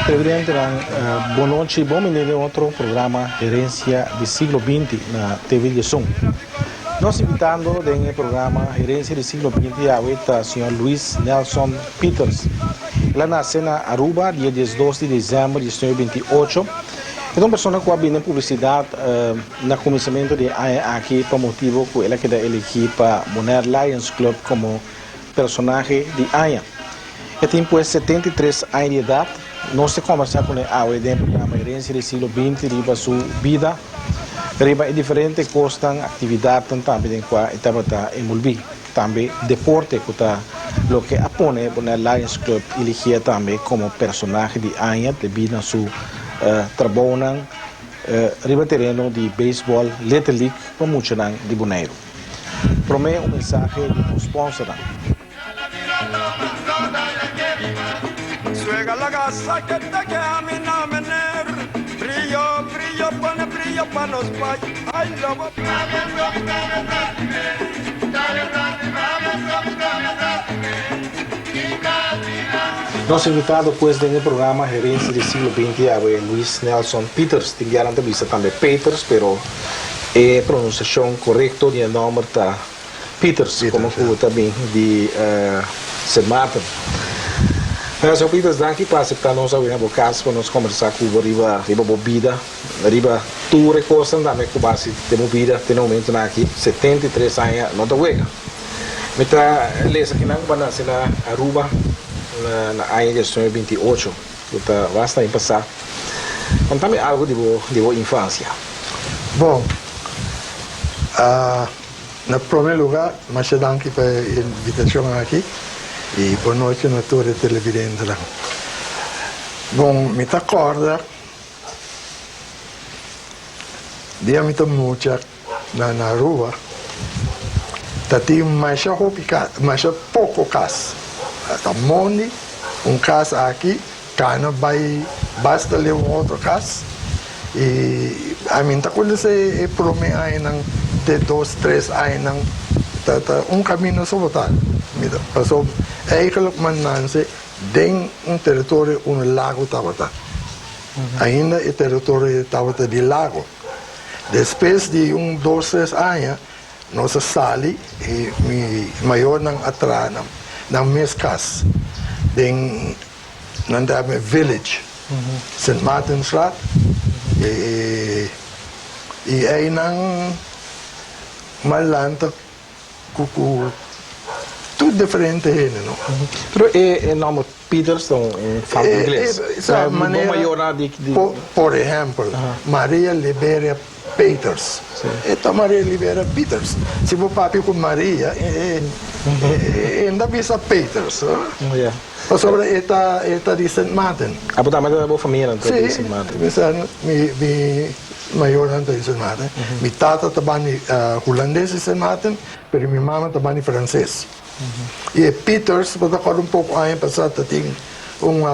Televidentenan, bon nochi, bon bini den otro programa Herencia di Siglo Binti na TV Diesun. Nos invitando den e programa Herencia di Siglo Binti awe ta señor Luis Nelson Pieters. El a nace na Aruba dia diesdos di december 1928. E ta un persona cu a bini den publicidad na cuminsamento di e aña aki pa motibo cu el a keda elegi pa Bonaire Lions Club como personahe di aña. E tin pues 73 aña di edad. Nos ta combersa cune awe den e programa Herencia di Siglo Binti riba su bida, riba e diferente cosnan, actividadnan tambe den cua e tabata envolvi. Tambe deporte cu ta loke a pone Bonaire Lions Club eligie tambe como personahe di aña debi na su trabounan riba tereno di baseball Little League pa muchanan di Boneiru. Prome un mensahe di nos sponsornan. Nos invitado pues den e programa Herencia di Siglo Binti awe Luis Nelson Pieters, tin bianan ta bisa tambe Peters pero e pronunciacion corecto di e nomber ta. Pieters, komo ku ta bin di Sint Maarten. Señor Pieters, danki pa aseptá nos awe na bo kas pa nos kombersá ku bo riba riba bo bida, riba tur e kosnan tambe ku bo hasi den bo bida te na momentunan aki, 73 aña no ta wega. Mi ta lesa kinan ku bo a nase na Aruba na na aña 1928, ku ta basta aña pasá. Kontami algu di bo di bo infansia. Bon, Na prome luga, masha danki pa e invitacion aki y bon nochi na tur e televidentenan. Bon, mi ta corda dia mi ta mucha na na Aruba, ta tin masha hopi cas, masha poco cas. Ta mondi un cas aki, cana bay basta leu un otro cas. I ami no ta konosé e promé añanan te dos tres añanan ta ta un kaminda so bo ta mira pasobra eigenlijk mi a nanse den un teritorio unda lago tabata ainda e teritorio tabata di lago despues di un dos tres aña nos a sali i mi mayornan a traha nan mes kas den Nan ta yama e village, Sint Maartensstraat. I einan m'a lanta ku ku tur diferente hende no. Pero e nomber Pieters ta un fam ingles. Sa manera, por ehempel, Maria Liberia Peters. E ta Maria Liberia Peters. Si bo papia ku Maria, e no ta bisa Peters. Pasobra e ta e ta di Sint Maarten. Ah, bo tambe ta bo famianan ta di Sint Maarten? Si, mi mi mayornan ta di Sint Maarten. Mi tata ta bani hulandes di Sint Maarten, pero mi mama ta bani franses. I e Pieters, bo ta acorda un poco aña pasa ta tin un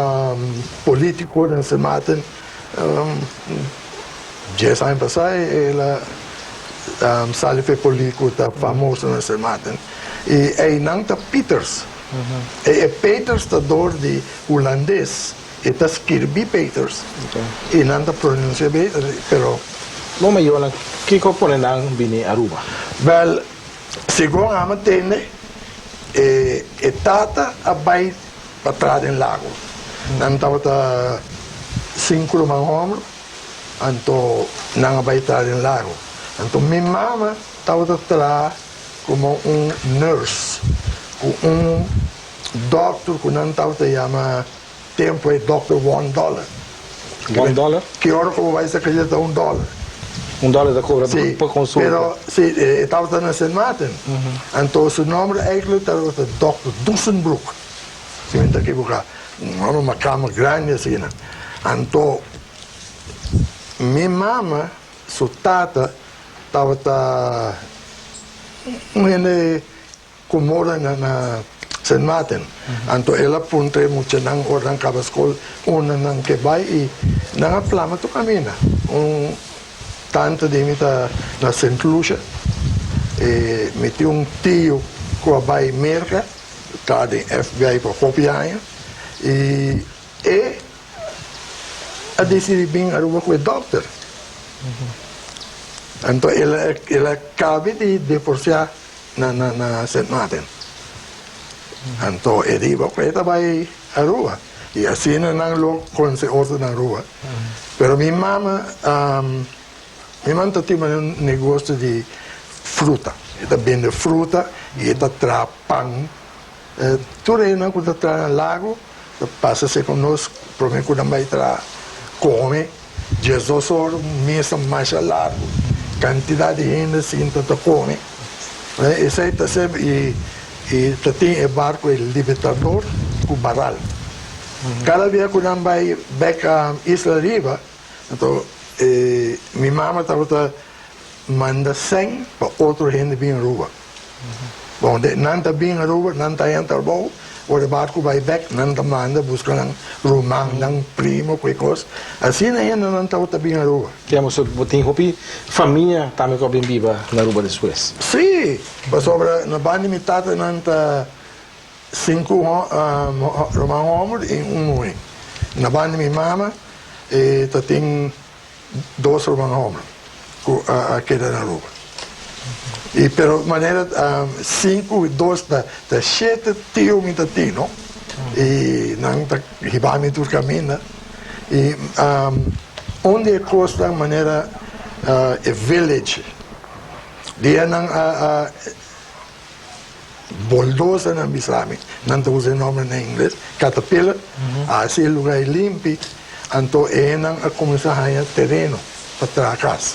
politico na Sint Maarten, dies aña pasa el a sali for e politico ta famoso na Sint Maarten. I einan ta Pieters. E Peters ta dor di hulandes, e ta skirbi Peters i nan ta pronunsia Peters, pero. Bo mayornan kiko pone nan bini Aruba? Bel, segun ami tende, e e tata a bai pa traha den lago. Nan tabata sinku ruman hòmber, anto nan a bai traha den lago. Anto mi mama tabata traha. Como un nurse cu un doctor cu nan tabata yama tempo e doctor one dollar. One dollar? Ki ora cu bo bay sa caya ta un dollar. Un dollar ta cobra pa consulta? Si, pero si e tabata na Sint Maarten. Anto su nomber eigenlijk tabata doctor Dusenbroek, si mi no ta ekiboca. Un homber macama grandi asina. Anto mi mama su tata Tabata un hende ku mora na na. Sint Maarten. Anto el a puntra e muchanan ora nan kaba skol unda nan ke bai i nan a plama tur kaminda. Un tanta di mi ta na Sint Lucia i mi tin un tio ku a bai Merka, ta den FBI pa hopi aña i e a disidí bin Aruba ku e dòkter. Anto el a kabi di divorsiá na na Sint Maarten. Anto e di bo ku e ta bai Aruba i asina nan lo konse otro na Aruba. Pero mi mama mi mama ta tin un negoshi di fruta. E ta bende fruta i e ta traha pan. Tur esnan ku ta traha na lago ta pasa serka nos prome ku nan bai traha kome. 12 or un mesa masha largu, kantidat di hende sinta ta kome. Esei ta ser i ta tin e barku e Libertador ku Barral. Kada bia ku nan bai bek Isla Riba, anto mi mama tabata manda sèn pa otro hende bin Aruba. Bon, nan ta bin Aruba, nan ta haña trabou, ora e barku bai bek, nan ta manda buska nan ruman, nan primo, ku e kos. Asina hendenan tabata bin Aruba. Digamos, bo tin hopi famia tambe ku a bin biba na Aruba despues? Sí, pasobra na banda di mi tata nan ta sinku ruman hòmber i un muhé. Na banda di mi mama e ta tin dos ruman hòmber ku a keda na Aruba. I pero manera sinku i dos ta shete tio mi ta tin no. I nan ta hiba mi tur kaminda. I un di e kosnan manera e village dia nan a Bulldozer nan bisa mi, nan ta usa e nomber na ingles, caterpillar, a hasi e lugar ei limpi, anto e nan a cuminsa haña tereno pa traha cas.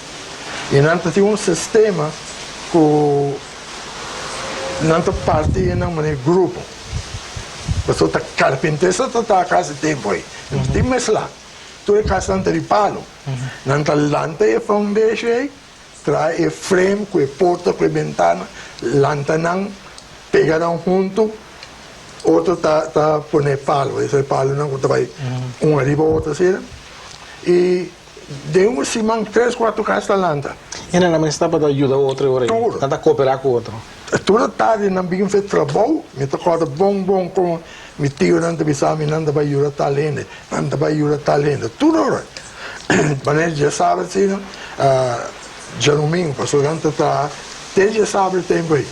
Y nan ta tin un sistema cu nan ta parti e nan manera grupo, pasobra ta carpinter sa ta traha cas e tempo ei, nan ta tin mesla, tur e casnan ta di palo, nan ta lanta e foundation ei, Traha e frame ku e porta ku e bentana, lanta nan, pega nan huntu, otro ta ta pone palo, esei palonan ku ta bai un ariba otro asina, i den un siman tres kuatro kas ta lanta. E nan mes tabata yuda otro e ora ei? Tur. Nan ta kooperá ku otro? Tur e tardi nan bin fe trabou, mi ta kòrda bon bon kon mi tionan ta bisa mi nan ta bai yuda tal hende, nan ta bai yuda tal hende, tur ora. Manera djasabra asina, djadomingo, pasobra nan ta traha te djasabra e tempu ei.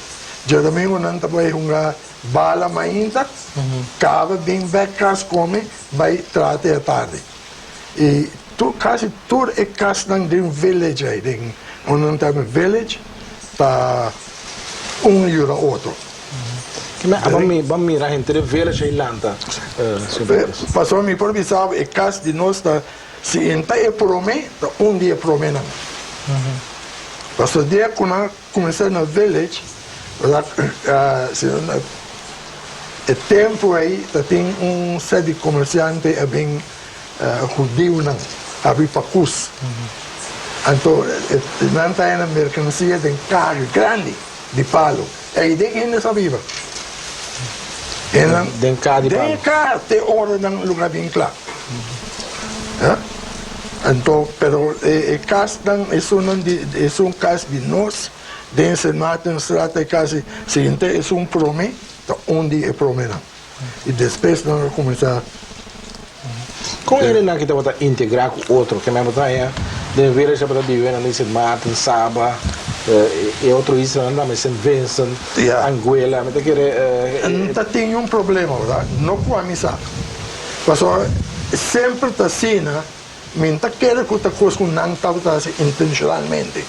Djadomingo nan ta bai hunga bala mainta, kaba bin bek kas kome, bai traha te atardi. I tur kasi tur e kasnan den village ei, den unda nan ta yama village, ta un yuda otro. Ban mira henter e village ei lanta, señor Bertus. Pasobra mi por bisa bo e kas di nos ta si e ta e prome ta un di e promenan. Pasobra dia ku nan a kuminsá na village e tempu ei ta tin un set di komersiante a bin hudiunan habri pakus. Anto nan ta hena merkansia den karga grandi. Di palu. Ei den hende sa biba. Hendenan Den ka di palu. Den ka te ora nan luga bin kla. Ya. Anto pero e e kasnan esunnan di esun kas di nos den Sint Maartenstraat e kasi siguiente esun prome ta un di e promenan. I despues nan a kuminsá. Kon hendenan ki tabata integrá ku otro? Ke men bo ta haña den village tabata biba nan di Sint Maarten, Saba, e otro islanan tambe, Sint Vincent, Anguilla. Mi ta kere. N ta tin un problema, berdad? No ku ami sa. Pasobra semper ta asina, mi n ta kere ku ta kos ku nan tabata hasi intenshonalmente.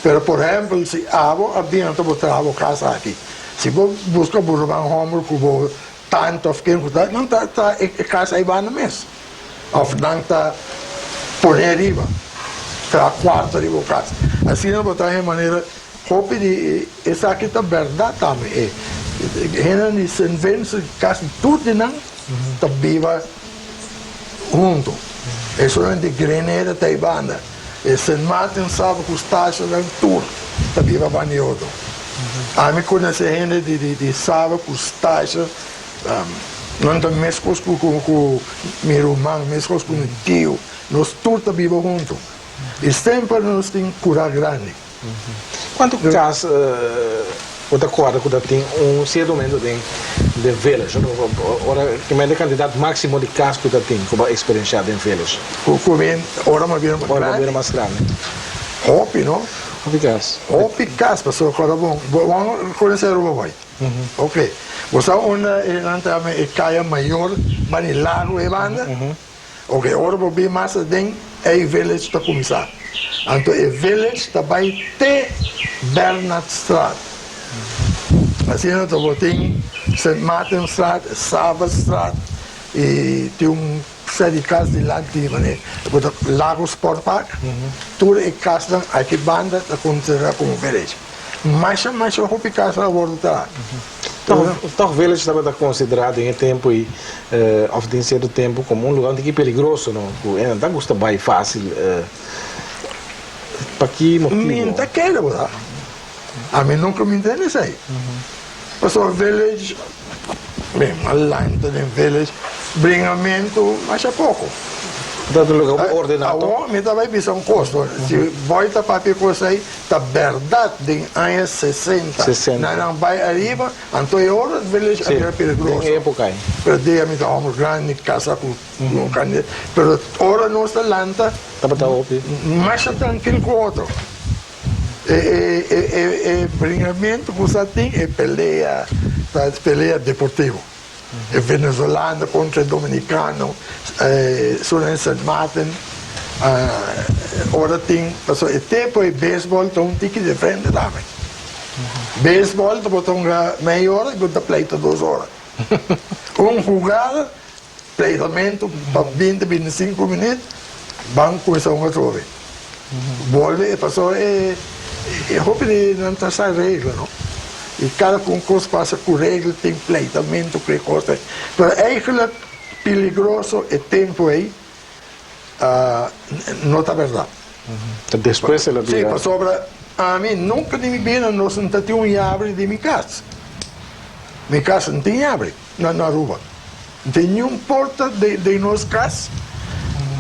Pero por ehèmpel, si abo a bini anto bo traha bo kas aki, si bo buska bo ruman hòmber ku bo Tanta of ken ku ta, nan ta ta e kas ei banda mes. Of nan ta pone ariba, traha kuarto riba bo kas. Asina bo ta haña manera hopi di esaki ta bèrdat tambe. E hendenan di Sint Vincent kasi tur di nan ta biba huntu. Esunnan di Grenada ta ei banda. E Sint Maarten, Saba ku Stacia nan tur ta biba banda di otro. Ami konosé hende di di di Saba ku Stasha, nan ta meskos ku ku ku mi ruman, meskos ku mi tio. Nos tur ta biba huntu. I semper nos tin kura grandi. Kuantu kas bo ta kòrda ku ta tin un sierto momento den den village? Ora ki mende kantidat máksimo di kas ku ta tin ku bo a eksperenshá den village? Ku ku bin ora bo bira mas grandi? Ora bo bira mas grandi. Hopi no? Hopi kas. Hopi kas pasobra kòrda bon bo konosé Aruba bai? Ok. Bo sa unda e nan ta yama e kaya mayor bani lago e banda? Ok, ora bo bin mas aden, ei village ta kuminsá. Anto e village ta bai te Bernardstraat. Asina ta bo tin Sint Maartenstraat, Saverstraat i tin un set di kas dilanti manera bo ta Lago Sport Park. Tur e kasnan aki banda ta konsiderá komo village. Masha masha hopi kas a wordo traha. Tòg Village tabata konsiderá den e tempu ei òf den sierto tempu komo un lugá un tiki peligroso no, ku e nan ta gusta bai fásil. Pa ki motibu? Mi no ta kere bo sa. Ami nunka mi ntende esei. Pasobra Village, mi a lanta den Village, bringamentu masha poko. Ta un lugá hopi ordená tòg? Awor mi ta bai bisa un kos, si boy ta papia kos ei, Ta berdad den aña 60 60. Nan nan bai ariba, anto e ora village a Sí, bira peligroso. den e epoca ei. Pero dia mi ta homber grandi, casa cu un cantidad, pero ora nos ta lanta, Tabata hopi. masha trankil cu otro. E e e e e bringamento cu sa tin e pelea ta pelea deportivo. E venezolano contra e dominicano, esun en Sint Maarten, ora tin, pasobra e tempo e baseball ta un tiki diferente tambe. Baseball ta bo ta hunga mei ora y bo ta pleita dos ora. Un hugada, pleitamento pa binti, binticinco minuut, ban cuminsa hunga atrobe. Bolbe e pasobra e e hopi di nan ta sa regla no y cada cu un cos pasa cu regla tin pleitamento cu e cos ei pero eigenlijk peligroso e tempo ei no ta berdad. Ta despues el a Si bira. pasobra ami nunca den mi bida nos no ta tin un yabri den mi cas mi cas no tin yabri. Na Aruba. No tin niun porta den nos cas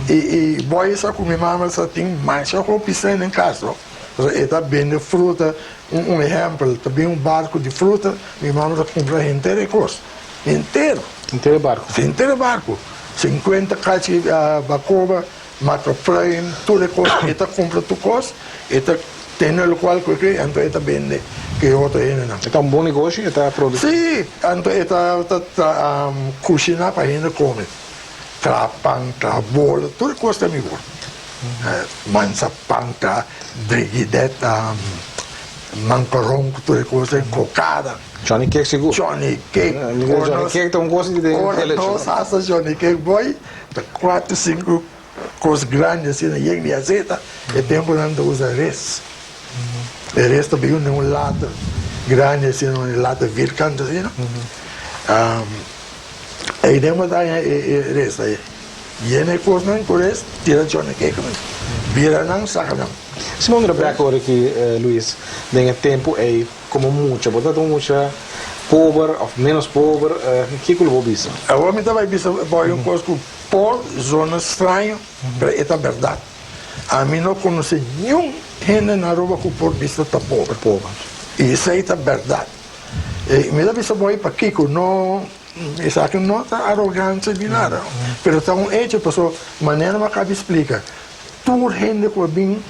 y boy sa cu mi mama sa tin masha hopi cen den cas no. Pasobra e ta bende fruta, un ehempel, ta bin un barco di fruta, mi mama ta cumpra henter e cos, henter. Henter e barco? Henter e barco. Cincuenta cachi bacoba, macapruim, tur e cos, e ta cumpra tur cos, e ta tene locual cu e ke, anto e ta bende cu e otro hendenan. E ta un bon negoshi? E ta produci? Si, anto e ta ta cushina pa hende come. Traha pan, traha bolo, tur e cos ta mihor. Mansa pan, traha drigidet, mancaron cu tur e cos, cocada. Johnny Cake sigur. Johnny Cake. Johnny Cake ta un cos di den Ora nos hasa Johnny Cake boy, ta cuatro, cinco Kos grandi asina yen di azeta, e tempunan ta usa res. E res ta bin den un lata grandi asina, un lata vierkant asina. Ei den bo ta haña e res ei. Yena e kosnan ku res, tira chon e keknan, bira nan, saka nan. Si bo mira bek ora ki, Luis, den e tempu ei komo mucha, bo tabata un mucha pober òf ménos pober, kiko lo bo bisa? Awor mi ta bai bisa bo un kos ku Por zona straño, pero e ta berdad. Ami no conoce niun hende na Aruba cu por bisa ta pober. Y esey ta berdad. E mi ta bisa boy pakico no, esaki no ta arogancia ni nada, pero ta un hecho pasobra manera mi a caba di splica, tur hende cu a bin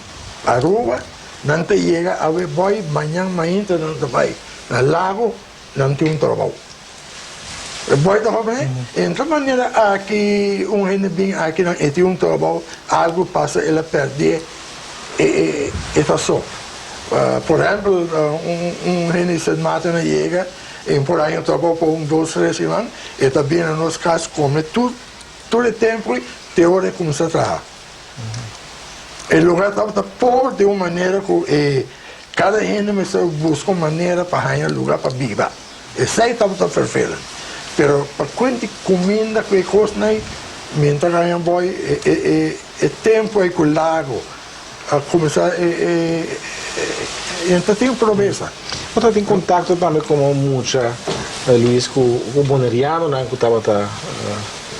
Aruba nan ta yega awe boy mañan mainta nan ta bay na lago nan tin un trabou. E boy ta hopi, en ta manera aki un hende bin aki nan e tin un trabou, algu pasa el a pèrdè e e ta so. Por ehèmpel un hende di Sint Maarten a yega e por haña un trabou pa un dos tres siman, e ta bini na nos kas kome tur tur e tempu te ora e kuminsá traha. E lugar tabata pober di un manera ku e kada hende mester buska un manera pa haña lugar pa biba. Esei tabata ferfelend. Pero pa kuenti kuminda ku e kosnan ei, mi ta gaña boy e tempu ei ku lago a kuminsá e ta tin probesa. Bo ta tin kontakto tambe komo mucha, Luis, ku ku bonerianonan ku tabata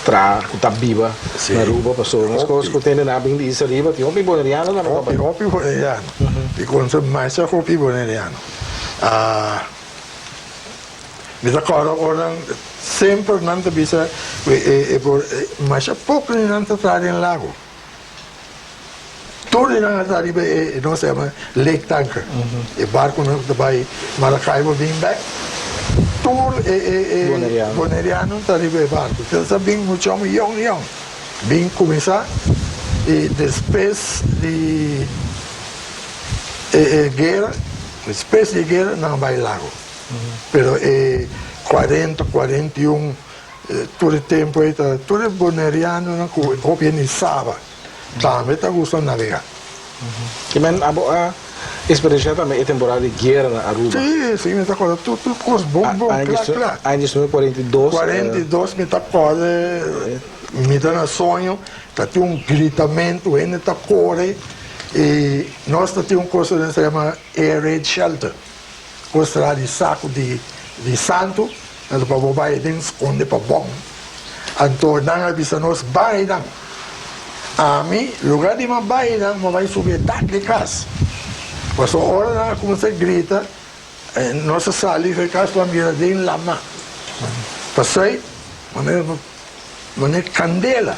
traha, ku ta biba na Aruba? Pasobra meskos ku tende nan a bin di Isla Riba, tin hopi boneriano tambe Hopi, hopi boneriano. Mi konosé masha hopi boneriano. Mi ta kòrda ora nan semper nan ta bisa ku e masha poko di nan ta traha den lago. Tur di nan a ta riba e nos ta yama lake tanker, e barkunan ku ta bai Maracaibo bin bek, tur e e bonerianonan ta riba e barku. Entonces ta bin mucha hopi yong yong bin kuminsá i despues di e e guera, despues di e guera nan a bai lago. Pero e kuarenta, 41. Tur e tempu ei ta tur e bonerianonan ku hopi hende saba tambe ta gusta nabegá. Ki men abo a eksperensiá tambe e temporada di guera na Aruba? Sí, sí, mi ta kòrda tur tur kos bon bon, kla kla. Aña 1942. 42 mi ta kòrda, mi ta na soño, ta tin un gritamentu, hende ta kore i nos ta tin un kos ku nos ta yama air raid shelter. Kos tra di saku di di santu, anto pa bo bai den skonde pa bon. Anto nan a bisa nos, Bai nan. Ami, lugar di mi bai nan, mi bai subi e dak di kas. Pasobra ora nan a kuminsá grita, nos a sali for e kas pa mira den lama. Pasai, manera manera kandela.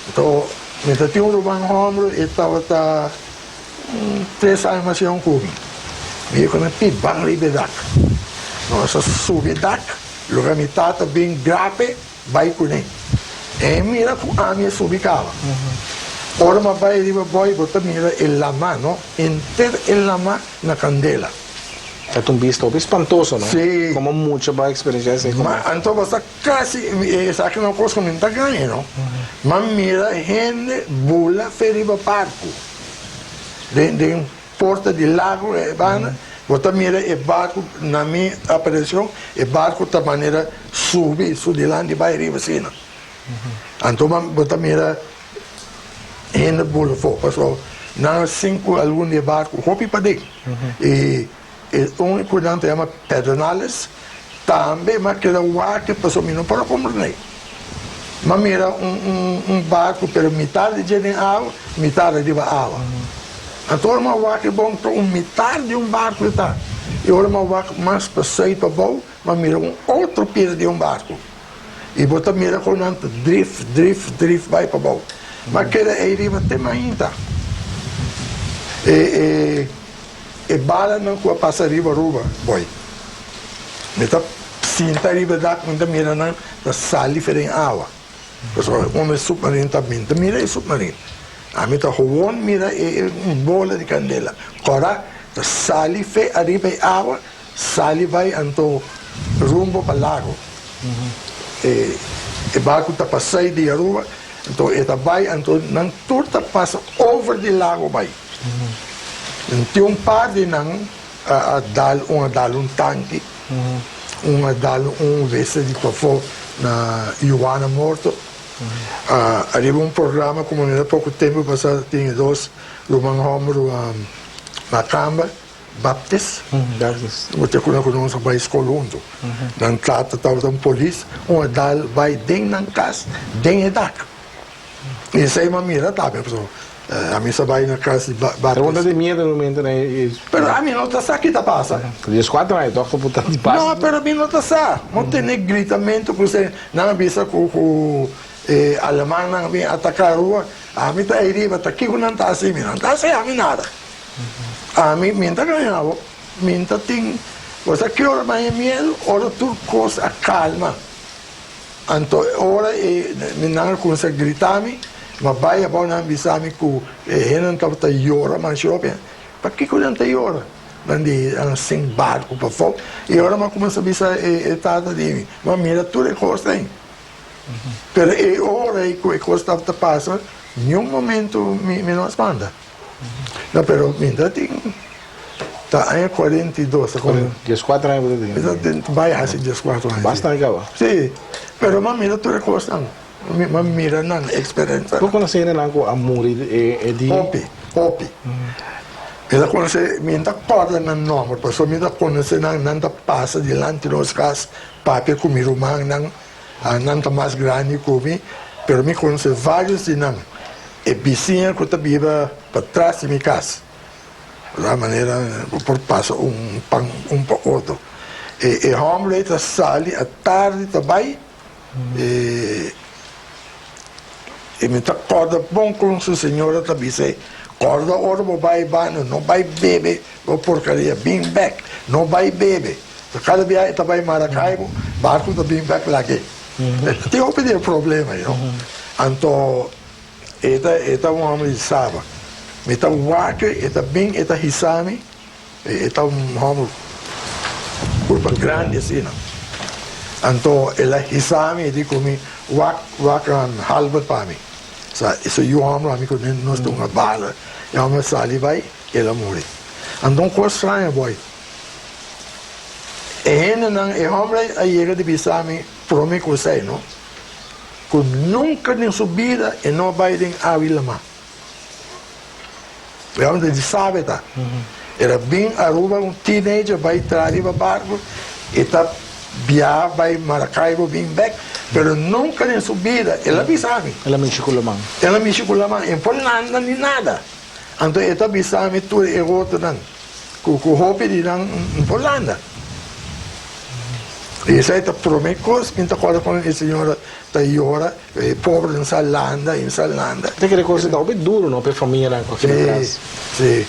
Anto mi ta tin un ruman hòmber, e tabata. Tres aña mas yòn ku mi. Mi ku mi pi ban riba e dak. Nos a subi e dak, loke mi tata bin grape bai kuné. E mira ku ami a subi kaba. Ora mi a bai riba boi bo ta mira e lama no, henter e lama na kandela. Ta un bista hopi spantoso no? Si. Komo mucha bo a eksperensiá esei? Ma anto bo sa kasi esaki no kos ku mi no ta gaña no. Mi a mira hende bula fe riba barku. Den den porta di lago e banda bo ta mira e barco na mi apreciacion e barco ta manera subi su dilanti bai riba asina anto bo ta mira hende bula afo pasobra nan a sink algun di e barco hopi paden y e un cu nan ta yama Pedernales tambe m'a keda wak pasobra mi no por a comprende. M'a mira un barco pero mitar di dje den awa, mitar riba awa. Anto ora m'a wak e bon ta un mitar di un barco e ta. Y ora m'a wak mas pasai pabou m'a mira un otro pida di un barco. Y bo ta mira con nan ta drif, drif, drif bai pabou. M'a keda ey riba te mainta. E, e. E balanan ku a pasa riba Aruba, boy. Mi ta sinta riba e dak, mi ta mira nan ta sali for den awa. Pasobra unda e submarin ta, mi ta mira e submarin. Ami ta gewoon mira e un bola di kandela kòrá ta sali fe ariba e awa, sali bai anto rumbo pa lago. E e barku ta pasai di Aruba, anto e ta bai anto nan tur ta pasa over di lago bai. Tin un par di nan a dal un a dal un tanki, un a dal un wese di pafó na Juana Morto. Ariba un programa ku manera poko tempu pasá tin e dos ruman hòmber na kamba, Baptist, bo ta ku nos a bai skol huntu. Nan tata tabata un polis, un a dal bai den nan kas, den e dak. I esei mi a mira tambe, pasobra ami sa bai na kas di Baptist. Bo ta tin miedu na momento na e. Pero ami no ta sa ki ta pasa. 14 aña tòg bo ta di pas. No, pero mi no ta sa. Bo tene gritamentu ku se nan a bisa ku ku e alemannan a bin ataká Aruba. Ami ta ei riba, ta kiko nan ta hasi mi? Nan ta hasi ami nada. Ami, mi ta gaña bo, mi ta tin, bo sa ki ora mi a haña miedu? Ora tur kos a kalma. Anto e ora e nan a kuminsá grita mi, ma bai abou nan a bisa mi ku e hendenan tabata yora masha hopi. Pakiko nan ta yora? Nan di nan a sink barku pafó. I ora mi a kuminsá bisa e tata di mi, mi a mira tur e kos ei. Pero e ora ei ku e kos tabata pasa, niun momento mi no a spanta. No, pero mi ta tin ta aña 42, ta como. 14 aña bo ta tin. Mi ta tin bai hasi 14 aña. Basta caba. Si, pero m'a mira tur e cosnan, m'a mira nan experiencia. Bo conoce hendenan cu a muri e dia? Hopi, hopi. Mi ta konosé, mi no ta kòrda nan nòmber, pasobra mi ta konosé nan, nan ta pasa dilanti nos kas papia ku mi rumannan, nan ta mas grandi ku mi, pero mi konosé vários di nan. E bisiña ku ta biba patras di mi kas, la manera bo por pasa un pan un pa otro. E e hòmber ei ta sali atardi ta bai. E mi ta kòrda bon kon su señora ta bis'é, Kòrda ora bo bai banda, no bai bebe bo porkaria, bin bèk, no bai bebe. Kada bia e ta bai Maracaibo, barku ta bin bèk lag'é. Tin hopi di e problema ei, no? Anto e ta e ta un hòmber di Saba. Mi ta wak e ta bin e ta hisa mi. E ta un hòmber kurpa grandi asina. Anto el a hisa mi, e di ku mi, Wak, wak Halbert pa mi. Sa, e su yu hòmber ami ku nos ta hunga bala. E hòmber a sali bai, el a muri. Anto un kos straño bòi. E hendenan, e hòmber a yega di bisa mi promé ku esei no, ku nunka den su bida e no a bai den awa i lamá. Realmente di sabe ta. Era bin Aruba un teenager bai tra riba barco e ta biaha bai Maracaibo bin bek pero nunca den su bida el a bisa mi. El a mishi cu laman. El a mishi cu laman e por landa ni nada. Anto e ta bisa mi tur e otronan cu cu hopi di nan no por landa. Y esai ta prome cos mi ta corda con e señora ta yora. E pober no sa landa y no sa landa. Ta kere cosa ta hopi duro no pa e famianan cu a keda atras. Si, si.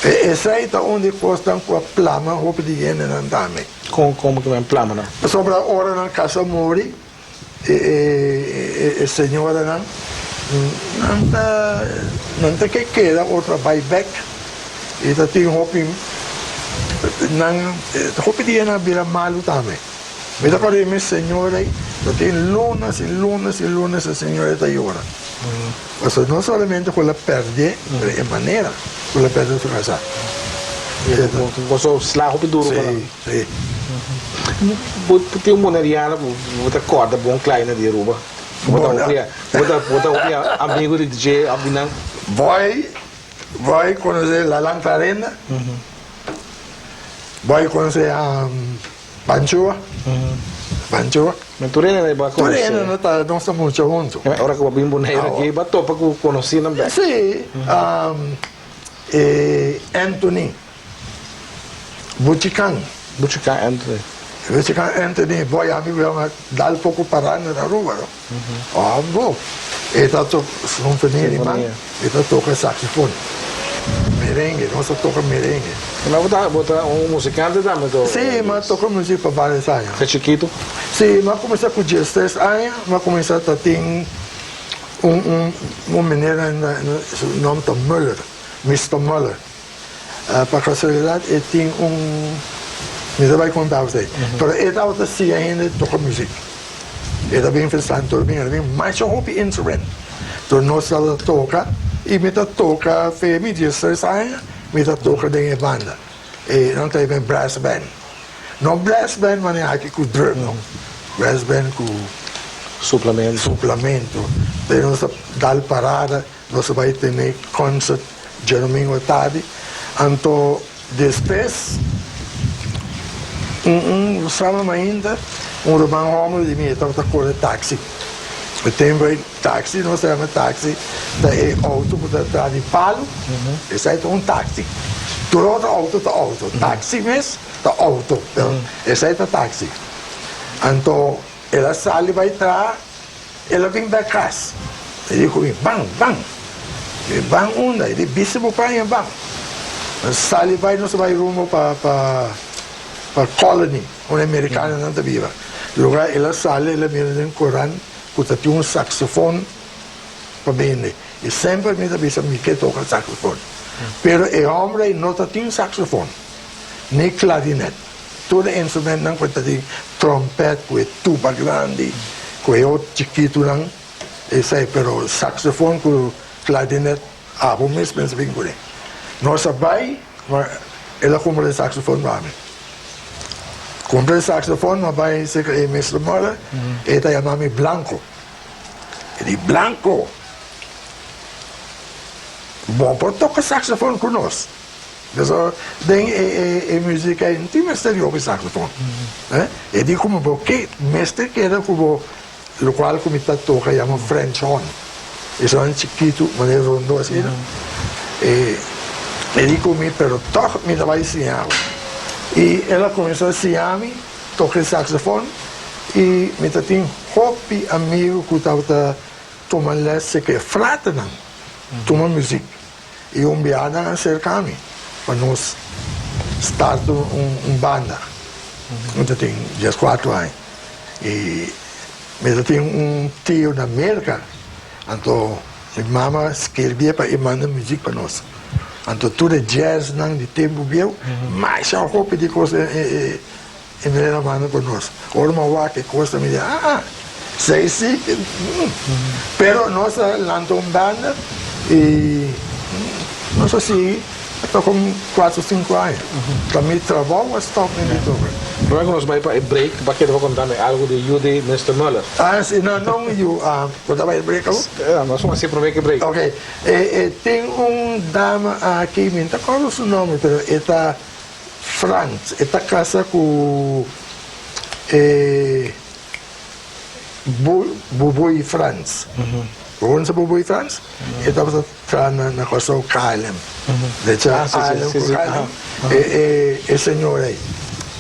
Esey ta un di e cosnan cu a plama hopi di hendenan tambe. Con, como cu nan plama nan? Pasobra ora nan casa muri, e señoranan nan ta, nan ta ke keda otro a bay bek y ta tin hopi, nan, hopi di hendenan a bira malu tambe. Mi ta kòrda di mi señora ei, ta tin lunas i lunas i lunas e señora ei ta yora. Pasobra no solamente ku el a pèrdè, pero e manera ku el a pèrdè su kasá. Boso sla hopi duru pa nan. Si, si. Bo tin un boneriano ku bo ta kòrda bon klaina di Aruba? Bo ta hopi, bo ta, bo ta hopi amigu di dje òf di nan? Boy, boy konosé Lalan Clarenda, boy konosé Panchua, Panchua. Ma tur hende na ba Tur konosé. hende no ta, nos ta mucha huntu. Ora ku bo bin Boneiru aki, bo a topa ku konosínan bèk. Sí, e Anthony Buchikan. Buchikan Anthony. Buchikan Anthony, bo a yami ku a dal poko pará na Aruba, no? Oh, bo. E ta toka sinfonia di man, e ta toka saxofon. Merengue, nos ta toka merengue. Ma bo ta, bo ta un muzikante tambe to? Si, mi a toka muzik pa varios aña. Te chikitu? Si, mi a kuminsá ku diestres aña, mi a kuminsá ta tin un, un, un meneer na, su nòmber ta Muller, Mister Muller. Pa kasualidat e tin un, mi ta bai konta usted, pero e tabata siña hende toka muzik. E ta bin for Santo Domingo, e ta bin masha hopi instrument. Enton nos tabata toka i mi ta toka fe mi diestres aña mi ta toka den e banda. E nan ta yama e brass band. No brass band manera aki ku drum no, brass band ku Suplamento. suplamento. Te nos ta dal parada. Nos a bai tene concert djadomingo atardi, anto despues un un sábado mainta un ruman homber di mi e tabata kore taxi. E tempo ei taxi nos ta yama taxi ta e auto ku ta traha di palu, esei ta un taxi. Tur otro auto ta auto, taxi mes ta auto, pero esei ta taxi. Anto el a sali bai traha. El a bin bek kas. E di ku mi, Ban, ban. Mi ban unda? E di, Bisti bo paña, ban. Nos sali bai, nos a bai rumbo pa pa pa Colony, unda e merikanonan ta biba. Lugar el a sali, el a mira den koran ku ta tin un saksofon pa bende. I semper mi ta bisa mi ke toka saksofon. Pero e hòmber ei no ta tin saksofon, ni klarinet. Tur e instrumentnan ku ta tin trompet ku e tuba grandi ku e otro chikitunan esei pero saxofon ku clarinet abo mes mester bin kuné. Nos a bai ma el a kumpra e saxofon pa mi. Kumpra e saxofon mi a bai serka e Mister Muller e ta yama mi Blanco. E di Blanco bo por toka saxofon ku nos. Pasobra den e e e muziek ei no tin mester di hopi saxofon. E di ku mi bo ke mester keda ku bo lokual ku mi ta toka yama French horn. Esun chikitu manera rondo asina. E e di ku mi pero tòg mi ta bai siña bo. I el a kuminsá siña mi toka e saxofon i mi ta tin hopi amigu ku tabata tuma lès seke e fraternan tuma muzik. I un biaha nan a serka mi pa nos start un banda. Mi ta tin dieskuatro aña i mi ta tin un tio na Merka, anto mi mama skirbié pa e manda muzik pa nos. Anto tur e jazznan di tempu bieu, masha hopi di kos e meneer a manda pa nos. Ora mi a wak e kos mi di, ah, esei si. Pero nos a lanta un banda i nos a sigui ta kon kuatro sinku aña. Ta mi trabou a stòp mi di toka. Promé ku nos bai pa e break, bo a kere pa konta mi algu di yu di Mister Muller. Ah, si, no, no un yu. Bo ta bai e break awor? Nos a hasi promé ku e break. Ok. E tin un dama aki, mi no ta kòrda su nòmber, pero e ta Frans. E ta kasa ku e Bubui Frans. Bo konosa Bubui Frans? E tabata traha na Kòrsou KLM. De hecho, KLM ku KLM. E señor ei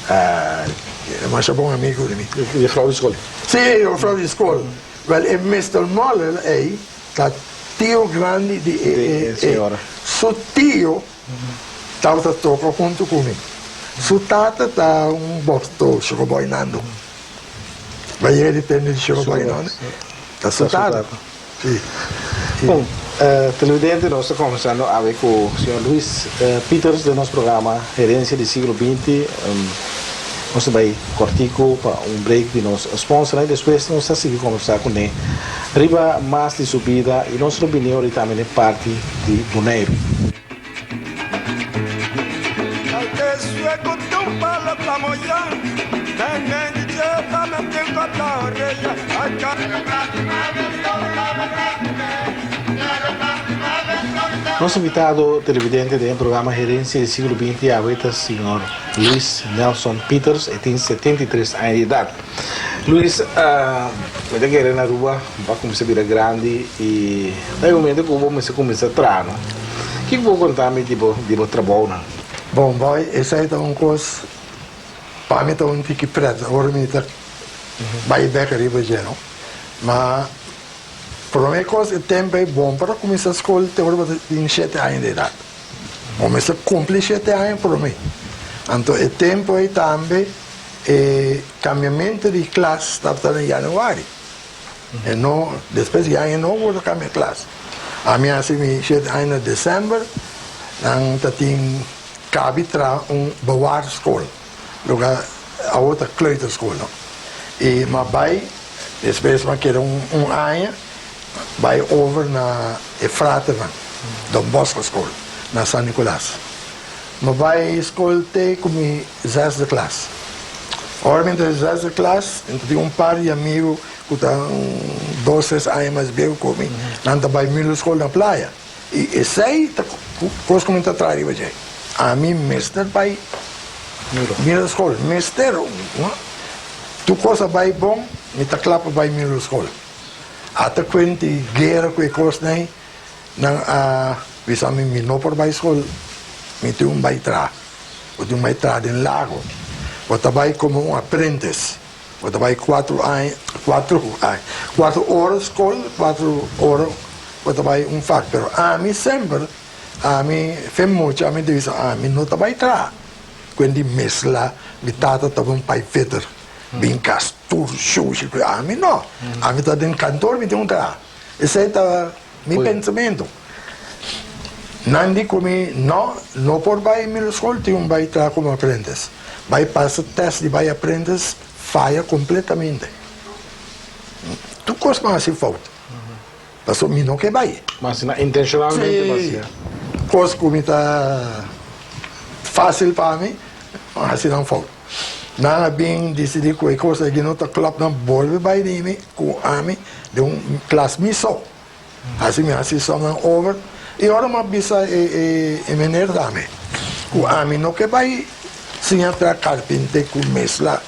e masha bon amigu di mi. Juffrouw di skol? Si, juffrouw di skol. Wèl, e Mister Muller ei Ta tio grandi di e señora. Su tio tabata toka huntu ku mi. Su tata ta un bòkto, Sugarboy Nando. Bo a yega di tende di Sugarboy Nando? Ta su tata. Si. Bon, televidente, nos ta kombersando awe ku señor Luis Pieters den nos programa Herensia di Siglo Binti. Nos ta bai kòrtiku pa un break di nos sponsornan i despues nos ta sigui kombersá kuné riba mas di su bida i nos lo bini ora tambe den parti di Boneiru. Nos invitado televidente den e programa Herencia di Siglo Binti awe ta señor Luis Nelson Pieters, e tin 73 aña di edad. Luis, mi ta kere na Aruba bo a cuminsa bira grandi y ta e momento cu bo mester cuminsa traha, no? Kico bo conta mi di bo di bo trabounan? Bon, boy, esey ta un cos, pa mi ta un tiki pret, ora mi ta bay bek ariba dje, no? Ma prome cos e tempo ey bon para cuminsa scol te ora bo ta tin shete aña di edad. Bo mester cumpli shete aña prome. Anto e tempo ey tambe e cambiamento di klas tabata na januari. E no, despues di aña nobo bo ta cambia klas. Ami a haci mi shete aña na december, nan ta tin cabi traha un bewaarschool, loke awor ta kleuterschool no. Y mi a bay, despues mi a keda un aña. Bai over na e fraternan, Don Bosco School, na San Nicolas. Mi bai skol te ku mi zesde klas. Ora mi entra zesde klas, mi ta tin un par di amigu ku ta un dos, tres aña mas bieu ku mi, nan ta bai middle school na Playa. I esei ta kos ku mi ta traha riba dje. Ami mester bai middle school, mester. Tur kos a bai bon, mi ta kla pa bai middle school. Ata kuenti guera ku e kosnan ei, nan a bisa mi, mi no por bai skol, mi tin un bai traha. Bo tin un bai traha den lago. Bo ta bai komo un aprentis. Bo ta bai kuatru aña, kuatru aña, kuatru ora skol, kuatru ora bo ta bai un vak. Pero ami semper, ami fe mucha, ami ta bisa ami no ta bai traha. Kuenti mesla mi tata tabata un paiveter. Bin kas tur shushi ku ami no. Ami ta den kantor mi tin un traha. Esei ta mi pensamentu. Nan di ku mi no, no por bai middle school tin un bai traha komo apprentice. Bai pasa test di bai apprentice faya kompletamente. Tur kos mi a hasi fout. Pasobra mi no ke bai. Mas asina intencionalmente bo hasié. Si. Kos ku mi ta fásil pa mi, mi hasi nan fout. Nan a bin disidí ku e kos aki no ta klòp, nan bolbe bai di mi ku ami den un klas mi so. Hasi mi hasi sòmnan over i ora mi a bisa e meneer tambe. ku ami no ke bai siña traha karpinte ku mesla.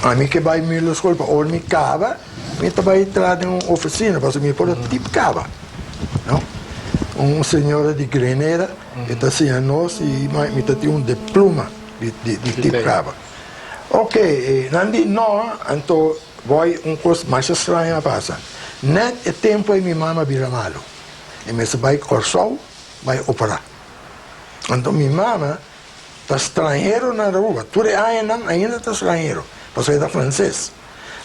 Ami ke bai milo skol pa ora mi kaba mi ta bai traha den un ofisina pasobra mi por a tip kaba, no. Un señora di Grenada e ta siña nos i mi ta tin un diploma di tip kaba. Ok, nan di no, anto boy un kos masha straño a pasa. Nèt e tempu ei mi mama a bira malu. E mester bai Kòrsou bai operá. Anto mi mama ta stranhero na Aruba. Tur e añanan ainda ta stranhero, pasobra e ta franses.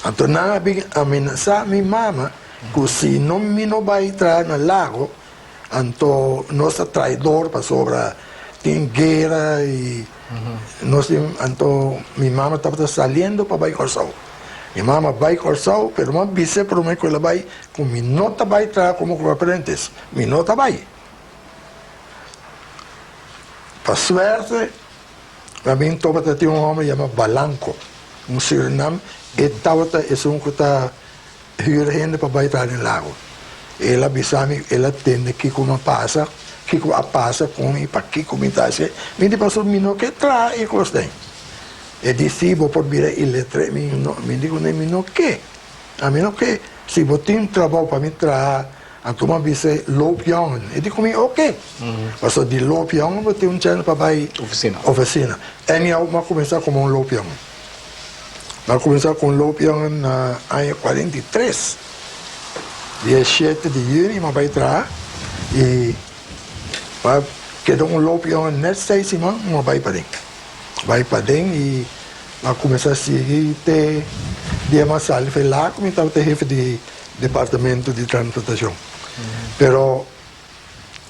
Anto nan a bin amenasá mi mama ku si no mi no bai traha na Lago, anto nos ta traidor pasobra tin guera i nos tin. Anto mi mama tabata saliendo pa bai Kòrsou. Mi mama bai Kòrsou, pero mi a bis'é promé ku el a bai ku mi no ta bai traha komo aprentis, mi no ta bai. Pa suerte, mi a bin topa ta tin un hòmber yama Balanco, un Surinam, e tabata esun ku ta hür hende pa bai traha den lago. El a bisa mi, el a tende kiko mi a pasa, kiko a pasa ku mi, pakiko mi ta hasi. Mi di, pasobra mi no ke traha e kos den. E di, si, bo por bira iletre. Mi no, mi di kuné, mi no ke. Ami no ke. Si bo tin trabou pa mi traha, Anto mi a bisa e loopjongen. E di ku mi, oke. Pasobra di loopjongen bo tin un chèns pa bai Ofisina. ofisina. Anyhow, mi a kuminsá komo un loopjongen. Mi a kuminsá ku un loopjongen na aña 43. Dia shete di yüni mi a bai traha i mi a keda un loopjongen nèt seis siman mi a bai paden. Bai paden i mi a kuminsá sigui te dia mi a sali for e lago mi tabata hefe di Departamento di Transportacion. Pero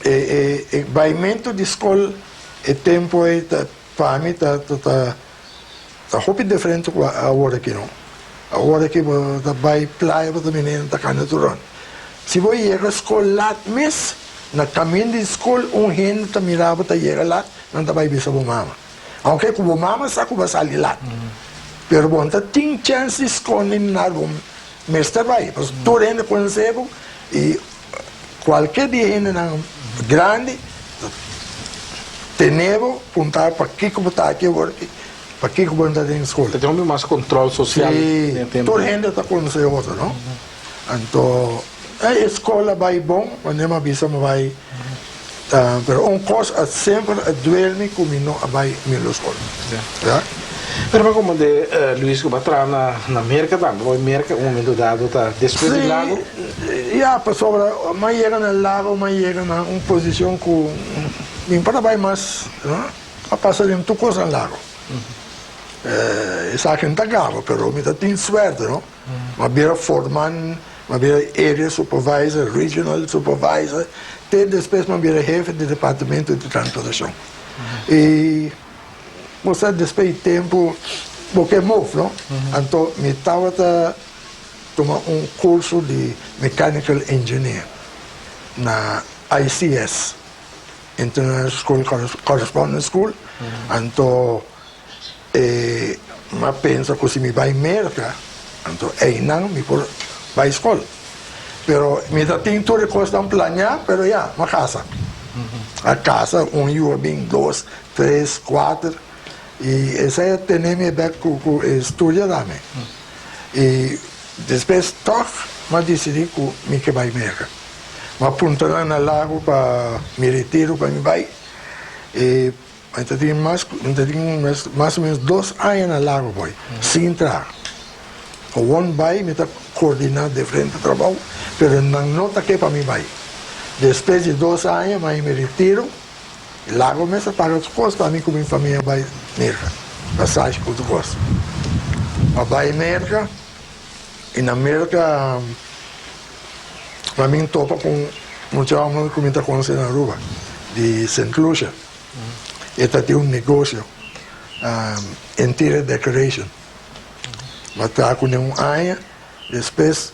e e baimento di scol e tempo ei ta pa mi ta ta ta ta hopi diferente cu awor aki no. Awor aki bo ta bai playa bo ta bini ta cana tur rond. Si bo yega scol laat mes na caminda di scol un hende ta mira bo ta yega laat nan ta bai bisa bo mama. Aunke cu bo mama sa cu bo a sali laat pero bo no ta tin chance di sconde ni nada bo Mester bai, pasobra tur hende konosé bo i kualke di e hendenan grandi ta tene bo, puntra pakiko bo ta aki awor aki, pakiko bo no ta den skol. Ta tin hopi mas kontrol sosial den e tempu. Sí, tur hende ta konosé otro, no? Anto e skol a bai bon, wanneer mi a bisa mi bai, pero un kos a semper a duel mi ku mi no a bai milo skol. Ya. Pero pa como de Luis cu bo a traha na na Merca tambe, bo Merca un momento dado ta despues di Lago? Si, ya, pasobra mi a yega na Lago, mi a yega na un posicion cu mi no por a bay mas, no, a pasa den tur cos na Lago. Esaki no ta gaba, pero mi ta tin suerte, no. Mi a bira foreman, mi a bira area supervisor, regional supervisor, te despues mi a bira hefe di departamento di transportacion. Y Bo sa despues di tempu bo ke move no. Anto mi tabata tuma un kurso di mechanical engineer na ICS, International School Correspondence School. Anto e mi a pensa ku si mi bai Merka anto einan mi por bai skol. Pero mi ta tin tur e kosnan planeá pero ya mi a kasa. A kasa un yu a bin dos. Tres, kuater, i esei a tene mi bek ku ku e studia dame. I despues tòg mi a disidí ku mi ke bai Merka. Mi a puntra nan na Lago pa mi retiro pa mi bai. I mi ta tin mas mi ta tin mas o menos dos aña na Lago boy, sin traha. Awor bai mi ta koordiná diferente trabou, pero nan no ta ke pa mi bai. Despues di dos aña mi a i mi retiro. Lago mes a paga tur kos pa mi ku mi famia bai Merka, pasashi ku tur kos. Mi a bai Merka i na Merka mi a bin topa ku un mucha hòmber ku mi ta konosé na Aruba, di Sint Lucia. E ta tin un negosio, interior decoration. Mi a traha kuné un aña, despues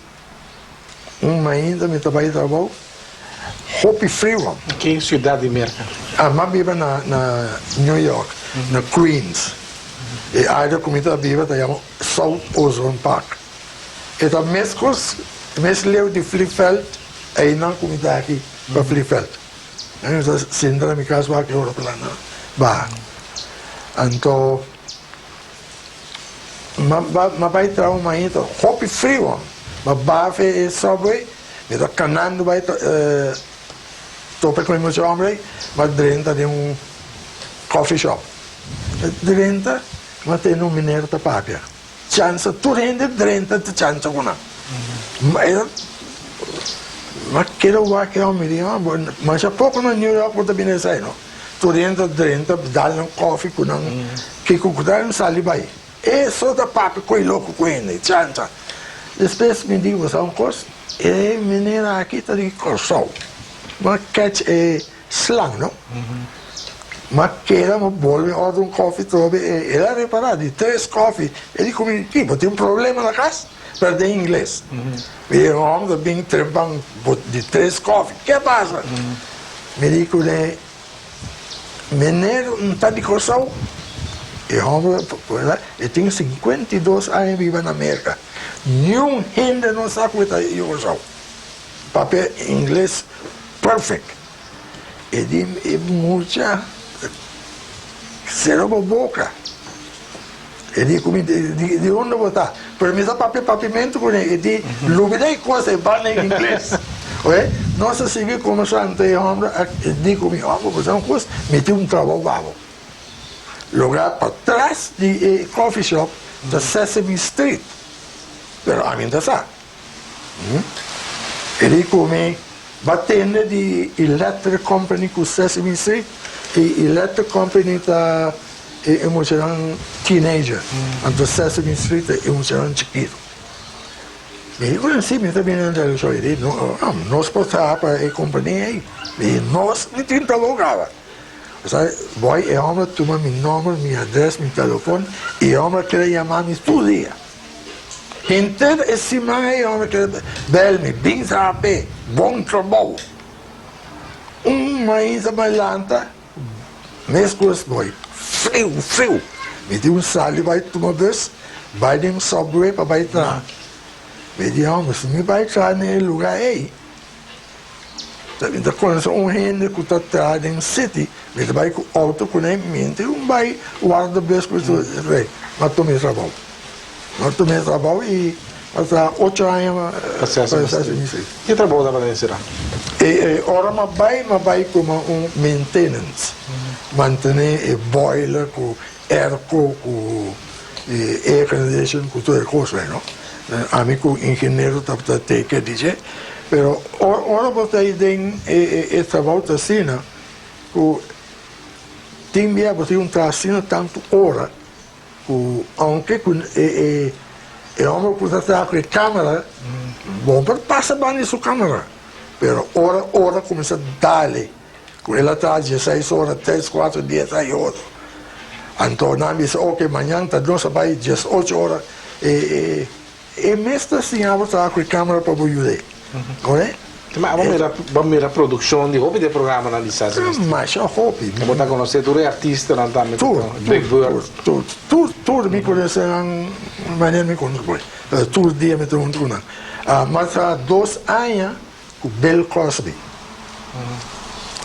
Un mainta mi ta bai trabou, hopi friu. Ki siudat di Merka? Ah, mi a biba na na New York, na Queens. E area ku mi ta biba ta yama South Ozone Park. E ta meskos, mes leu di vliegveld einan ku mi ta aki pa vliegveld. Mi ta sinta na mi kas wak e ora plana. Baha. Anto m'a bai traha un mainta hopi friu hom. M'a baha fe e subway, mi ta kanando bai topa ku e mucha homber ei, m'a drenta den un coffee shop. M'a drenta, m'a tende un meneer ta papia. Chansa, tur hende drenta ta chansa ku nan. M'a keda wak e homber, mi di, masha poko na New York bo ta bini esei no. Tur hende ta drenta dal nan kofi ku nan kiko ku ta sali bai. E so ta papia koe loko ku hende, chansa. Despues mi di bo sa un kos, e meneer aki ta di Kòrsou. M'a catch e slang no. M'a keda m'a bolbe order un kofi trobe e el a repara di tres kofi e di ku mi ki bo tin un problema na kas? Pero den ingles. Mi di hòmber ta bin trempan bo di tres kòfi, ke pasa? Mi di kuné, Meneer N ta di Kòrsou. E hòmber e tin 52 aña biba na Merka. Niun hende no sa ku e ta di Kòrsou. Papia ingles perfect. E di e mucha sera bo boka. E di ku mi, di unda bo ta? Pero mi ta papia papiamentu ku ne. E di, lubida e kos ei, banda en ingles. Oe, nos a sigui kombersá, anto e hòmber a di ku mi, Hòmber, bo sa un kos? Mi tin un trabou pa bo. Lugá patras di e coffee shop ta Sesame Street. Pero ami no ta sa. E di ku mi, Bo tende di Electric Company ku Sesame Street? E Electric Company ta e muchanan teenager, anto Sesame Street ta e muchanan chikitu. Mi di ku nan, si, mi ta bini na televishon. E di, No, nos por traha pa e kompania ei. Mi di, Nos mi tin trabou kaba. Osea, boy, e hòmber a tuma mi nòmber, mi adrès, mi telefòn, i e hòmber a keda yama mi tur dia. Henter e siman ei hòmber keda bel mi, bin traha p'e, bon trabou. Un mainta bai lanta, meskos boy, friu, friu. Mi tin un sali bai tuma bus, bai den subway pa bai traha. Mi di, hòmber, si mi bai traha den e lugá ei, Mi ta konosé un hende ku ta traha den city, mi ta bai ku outo kuné, mi tin un bai warda bes ku su rei. Mi a tuma e trabou. Mi a tuma e trabou i a traha ocho aña pa Sesame Street. Ki trabou tabata enserá? E ora mi a bai, mi a bai komo un maintenance, mantené e boiler ku airco, ku air condition, ku tur e kos ei, no. Ami ku ingeniero tabata teken di dje. Pero ora bo ta den e trabou ta asina ku tin bia bo tin un traha asina tantu ora ku ounke ku e homber ku ta traha ku e kamera bo por pasa banda di su kamera pero ora ora kuminsa dale ku el a traha dieseis ora tres kuater dies ai otro anto nan bisa oke mañan ta nos a bai diesocho ora e E mes ta siña bo traha ku e kamera pa bo yud'é. Oké? Ma bo mira, bo mira produkshon di hopi di e programanan di Sesame Street. Masha hopi. E bo ta konosé tur e artistanan tambe ku Tur, ta Big tur, Bird. tur, tur, tur mi konosé nan manera mi konosé bo. Tur dia mi ta huntu ku nan. Mi a traha dos aña ku Bill Cosby.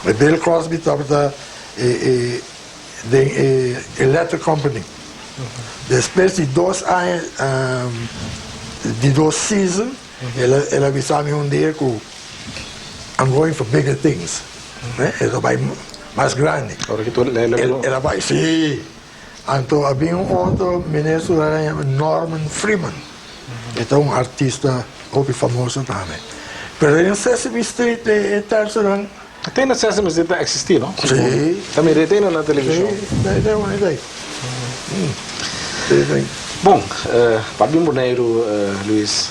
E Bill Cosby tabata e e den e electric company. Despues di dos aña di dos season el a bisa mi un dia ku I'm going for bigger things. El ta bai mas grandi. El a bai si. Anto a bin un otro minister a yama Norman Freeman. E ta un artista hopi famoso tambe. Pero den Sesame Street e terceran. Te na Sesame Street ta existi no? Si. Ta mira te na television. Si, te un idee. Bon, pa bin Boneiru, Luis,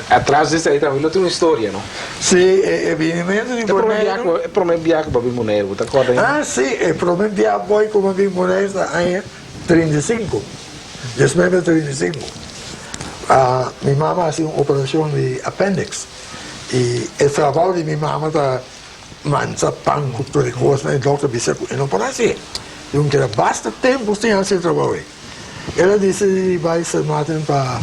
atras di esei tambe lo tin un historia no? Si, e binimentu di Boneiru. E prome biaha ku bo a bin Boneiru, bo ta kòrda ainda? Ah, si, e prome biaha boy ku bo a bin Boneiru ta aña 35, 1935. Mi mama a hasi un operashon di appendix i e trabou di mi mama ta Mansa pan ku tur e kosnan e dokter bisa ku e no por hasi. I un keda basta tempu sin hasi e trabou ei. El a disidi di bai Sint Maarten pa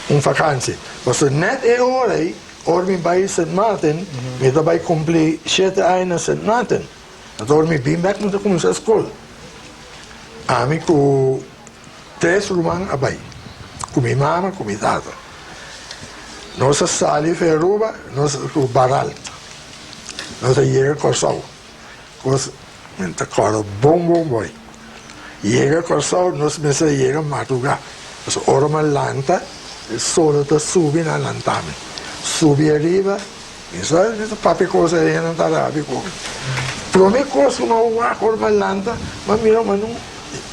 un fakansi. Pasobra nèt e ora ei, ora mi bai Sint Maarten, mi ta bai kumpli shete aña na Sint Maarten. Anto ora mi bin bek mi ta kuminsá skol. Ami ku tres ruman a bai, ku mi mama ku mi tata. Nos a sali for Aruba, nos ku Baral. Nos a yega Kòrsou. Kos mi ta kòrda bon bon boy. Yega Kòrsou nos mester a yega madrugá. Pasobra ora mi a lanta e solo ta subi nan lanta mi. Subi ariba mi sa mi ta papia kos ei nan ta rabia ku mi. Prome kos ku mi a wak ora mi a lanta mi a mira un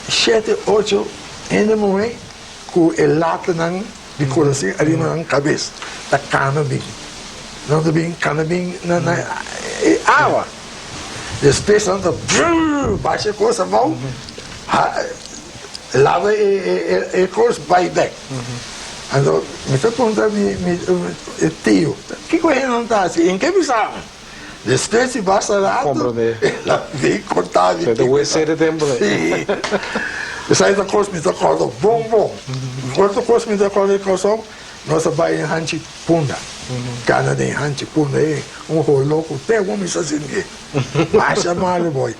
shete ocho hende muhé ku e latanan di kurasin ariba nan kabes ta kana bin. Nan ta bin kana bin na e awa. Despues nan ta brrr basha e kos abou, laba e kos bai bek. Anto mi ta puntra mi tio, kiko e nan ta hasi? E ke bisa mi. Despues di basta rato el a bin konta mi kiko e ta. Si. Esaki ta kos mi ta kòrda bon bon. Otro kos mi ta kòrda di Kòrsou, nos a bai den hanchi Punda. Kana den hanchi Punda ei, un holó ku te awor mi sa sinti. Masha malu boy.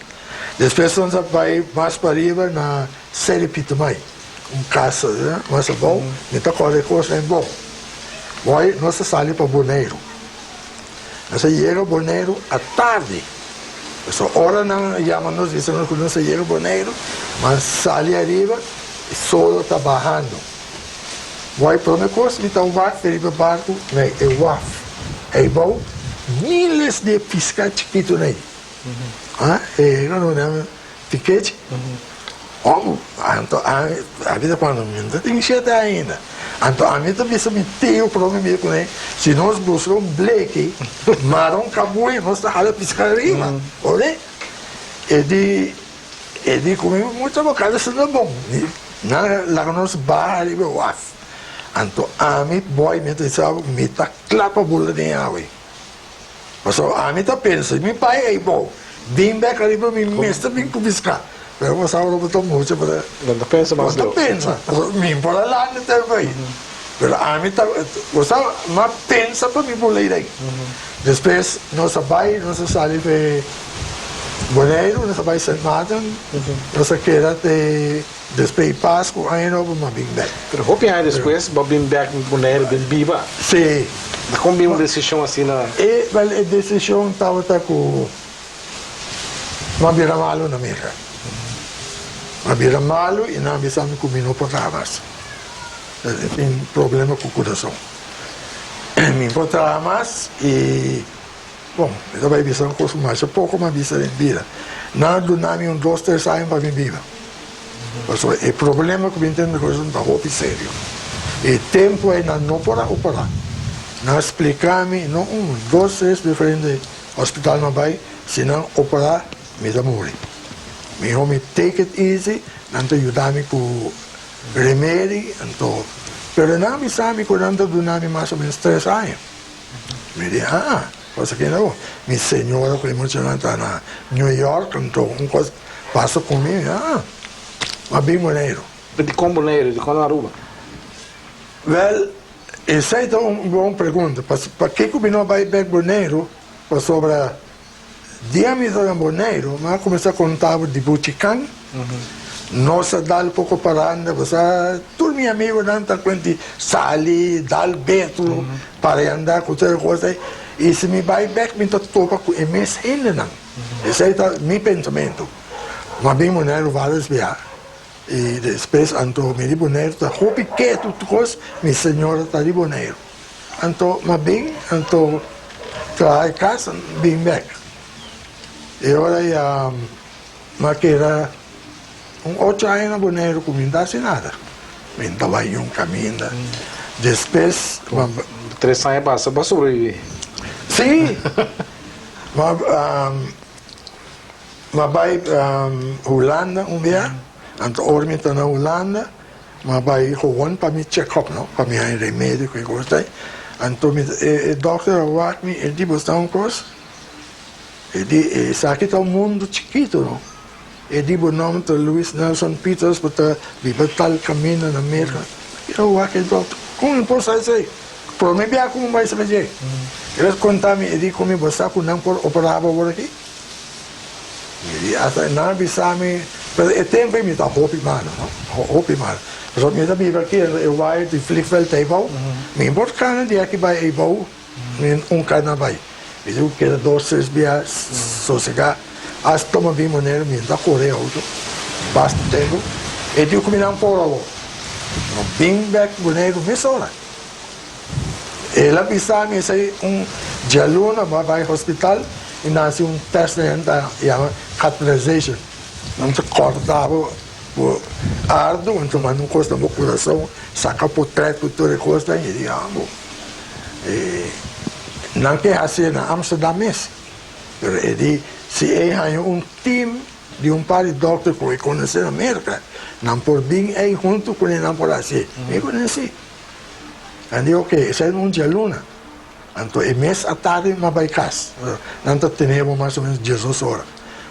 Despues nos a bai mas pariba na Seri Pitumai, un kas mas abou, mi ta kòrda e kosnan bon. Boy, nos a sali pa Boneiru. Nos a yega Boneiru atardi. Pasobra ora nan a yama nos bisa nos ku nos a yega Boneiru, mas sali ariba e solo ta bahando. Wai prome kos mi ta wak riba barku na e waf eibou miles di e piska chikitunan ei. Ah, e no nan pikechi. Omo, anto ami, abi ta cuando mi no ta tin shete ainda. Anto ami ta bisa mi tio prome mi kuné, si nos buska un bleki, mara un kabuya, nos ta hala piska riba. Ore? E di, e di ku mi mucha bo kabesa no bon. Nan laga nos baha riba e waf. Anto ami, boy, mi ta bisa bo, mi ta kla pa bula den awe. Pasobra ami ta pensa, mi pai ei bou, bin bek ariba mi mester bin ku biská. Pero bo sa ora bo ta mucha bo ta. Bo ta pensa mas leu. Bo ta pensa, pasobra mi por a landa tempu ei. Pero ami ta, bo sa, mi a pensa pa mi por lei den. Despues nos a bai, nos a sali pa Boneiru, nos a bai Sint Maarten, nos a keda te despues di Pasku, aña nobo mi a bin bek. Pero hopi aña despues bo a bin bek Boneiru bin biba. Sí. Ta kon bin un desishon asina? E, wel e desishon tabata ku mi a bira malu na Merka. Mi a bira malu i nan a bisa mi ku mi no por traha mas. Mi tin problema ku kurason. Mi por traha mas i, bon, mi ta bai bisa un kos ku masha poko mi a bisa den bida. Nan a duna mi un dos, tres aña pa mi biba. Pasobra e problema ku mi tin na kurason ta hopi serio. E tempu ei nan no por a operá. Nan a splika mi, no un, dos, tres diferente hospital mi a bai, si nan operá mi ta muri. Mihó mi take it easy, nan ta yuda mi ku remedi, anto, pero nan a bisa mi ku nan ta duna mi mas o menos tres aña. Mi di, ah, cosa ki no. Mi señora ku e muchanan ta na New York, anto un kos pasa ku mi, ah, m'a bin Boneiru. Dikon Boneiru? Dikon no Aruba? Wèl, esei ta un bon pregunta. Pakiko mi no bai bèk Boneiru? Pasobra Dia mi ta na Boneiru, mi a kuminsá konta bo di Buchikan. Nos a dal poko paranda, bo sa tur mi amigonan ta kuenti sali, dal betu, paranda ku tur e kos ei. I si mi bai bèk mi ta topa ku e mes hendenan. Esei ta mi pensamentu. Mi a bin Boneiru vários bia i despues anto mi di Boneiru ta hopi ketu tur kos, mi señora ta di Boneiru. Anto m'a bin, anto traha e kas, bin bek. E ora ya m'a keda un ocho aña na Boneiru ku mi no ta hasi nada. Mi no ta bai niun kaminda. Despues m'a. Tres aña pasa bo a sobrevivi. Sí! M'a m'a bai Hulanda un bia, anto ora mi ta na Hulanda. Mi a bai gewoon pa mi check up no, pa mi haña remedio ku e kos ei. Anto mi e dòkter a wak mi, e di bo sa un kos? E di esaki ta un mundu chikitu no. E di bo nòmber ta Luis Nelson Pieters, bo ta biba tal kaminda na Merka. Mi a wak e dòkter, kon mi por sa esei? Promé bia ku mi bai sa dje. El a konta mi, e di ku mi bo sa ku nan por operá bo awor aki? Mi di hasta nan a bisa mi, pero e tempo ei mi ta hopi malo, no, hopi malo. Pasobra mi ta biba aki e waya di vliegveld ei bou, mi por kana di aki bai ei bou, mi un kana bai. Mi tin ku keda dos tres bia sosegá, hasta tuma bin manera mi ta kore outo basta tempu. E di ku mi nan por awor, no bin bek Boneiru mesora. El a bisa mi esei un djaluna bo a bai hospital i nan hasi un test nan ta yama catheterization. Nan ta kòrta bo bo ardu anto manda un kos na bo kurason saka potret ku tur e kosnan i di amo nan ke hasié na Amsterdam mes pero e di si e haña un team di un par di dòkter ku e konosé na Merka nan por bin ei huntu kuné nan por hasié. Mi konosé si. Nan di, Oke, esei un djaluna. Anto e mes atardi mi a bai kas. Nan ta tene bo mas o menos diesdos ora.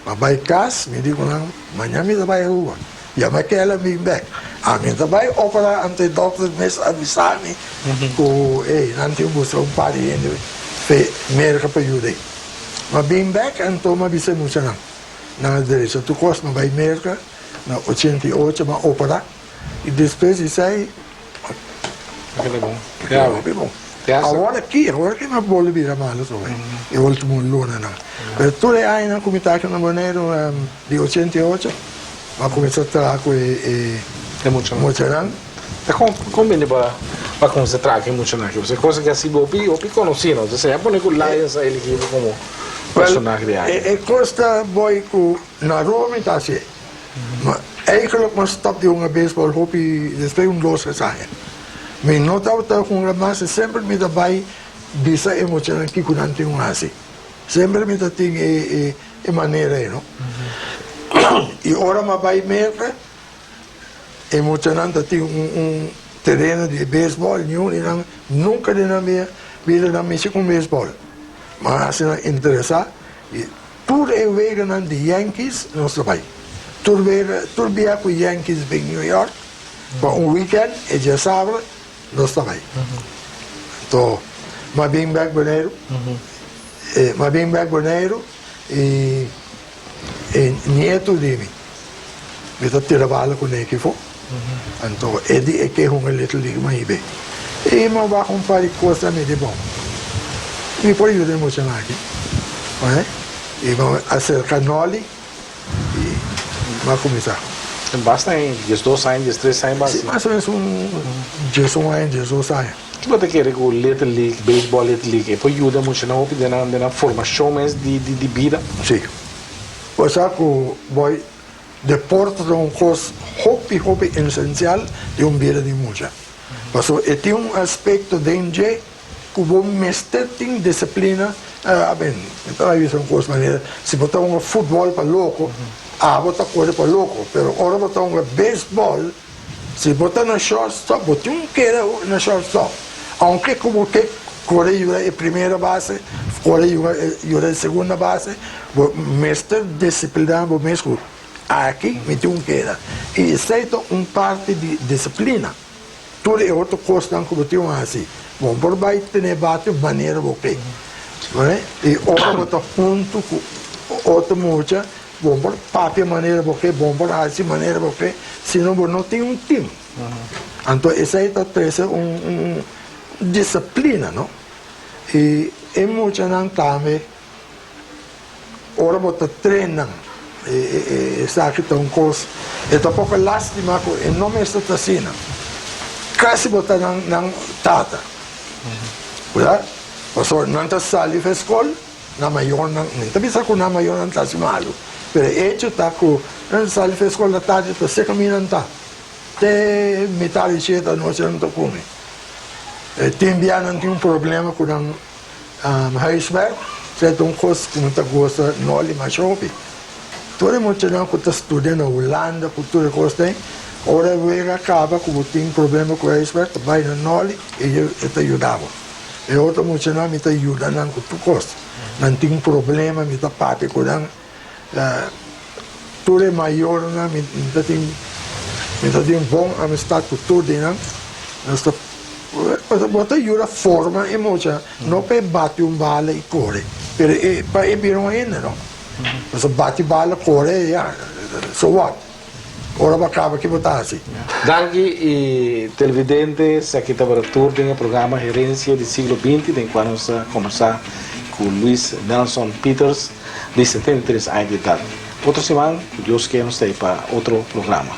Mi a bai kas, mi di ku nan, Maña mi ta bai Aruba. Yama Kela bin bek. Ami ta bai opera, anto e dòkter mes a bisa mi ku, ey, nan tin buska un par di hende fe Merka pa yuda ei. Mi a bin bek, anto mi a bisa e muchanan. Nan a drecha tur kos, mi a bai Merka na 88, mi a opera. I despues di esei. Keda bon. Keda hopi bon. Awor aki, awor aki mi a bolbe bira malo atrobe. E ultimo lunanan. Pero tur e añanan ku mi ta aki na Boneiru, di 88, mi a kuminsá traha ku e muchanan. Ta kon bini bo a kuminsá traha ku e muchanan aki? Pasobra e kos aki a sibi hopi, hopi konosí, no? Entonces a pone ku Lions a eligí bo komo personahe di aña. E kos ta boy ku na Aruba mi ta hasié. Ma eigenlijk mi a stop di hunga beisbol hopi despues un dos tres aña. Mi no tabata hunga mas y semper mi ta bay bisa e muchanan kico nan tin un haci. Semper mi ta tin e e manera ey no. Y ora mi a bay Merca e muchanan ta tin un un tereno di beisbol niun di nan nunca den nan bida nan mishi cu beisbol. Mi a haci nan interesa y Tur e weganan di Yankees nos ta bai. Tur wega, tur bia ku Yankees bin New York pa un weekend, e djasabra, nos ta bai. Anto, m'a bin bek Boneiru, m'a bin bek Boneiru i e nietu di mi, mi ta tira bala ku neki afó. Anto e di e ke hunga Little League m'a hib'é. I m'a wak un par di kos mi di bon, mi por yuda e muchanan aki. Oe? I m'a aserka Nolly i m'a kuminsá. Basta aña, diesdos aña, diestres aña basta? Si, mas o menos un diesun aña, diesdos aña. Ki bo ta kere ku Little League, Baseball Little League, e por yuda muchanan hopi den nan den nan formashon mes di di bida? Si. Bo sa ku boy Deporte ta un kos hopi hopi esensial den un bida di mucha. Pasobra e tin un aspekto den dje ku bo mester tin disiplina. Aben, mi ta bai bisa un kos manera, si bo ta hunga futbòl pa loko, abo ta kore pa loko, pero ora bo ta hunga beisbòl, si bo ta na shortstop, bo tin un keda na shortstop. Aunke ku bo ke kore yuda e primera base, kore yuda e segunda base, bo mester disipliná bo mes ku aki mi tin un keda. I esei ta un parti di disiplina. Tur e otro kosnan ku bo tin un hasi, bo por bai tene bate manera bo ke. I ora bo ta huntu ku otro mucha, bo por papia manera bo ke, bo por hasi manera bo ke, sino bo no tin un tim. Anto esei ta trese un disiplina, no? I e muchanan tambe ora bo ta train nan, esaki ta un kos, e ta poko lastima ku e no mester ta asina. Kasi bo ta nan tata, wèl, pasobra nan ta sali for skol, nan mayornan, mi ta bisa ku nan mayornan ta hasi malu, pero e echo ta ku nan ta sali for skol na tardi ta seka mi nan ta. Te mitar di shete anochi nan ta kume. Tin bia nan tin un problema ku nan huiswerk, esei ta un kos ku mi ta gosta noli masha hopi. Tur e muchanan ku ta studia na Hulanda ku tur e kos den, ora e wega kaba ku bo tin problema ku huiswerk ta bai na noli i e ta yuda bo. E otro muchanan mi ta yuda nan ku tur kos. Nan tin problema mi ta papia ku nan. Tur e mayornan mi ta tin mi ta tin bon amistad ku tur di nan. Nos ta bo ta yuda forma e mucha no pa e bati un bala i kore pero e pa e bira un hende no. Nos a bati bala, kore, ya, so what? Ora bo a kaba ki bo ta hasi? Danki y televidente, esaki tabata tur den e programa Herencia di Siglo 20 den cual nos a combersa cu Luis Nelson Pieters di 73 aña di edad. Otro siman, cu Dios kier, nos ta ey pa otro programa.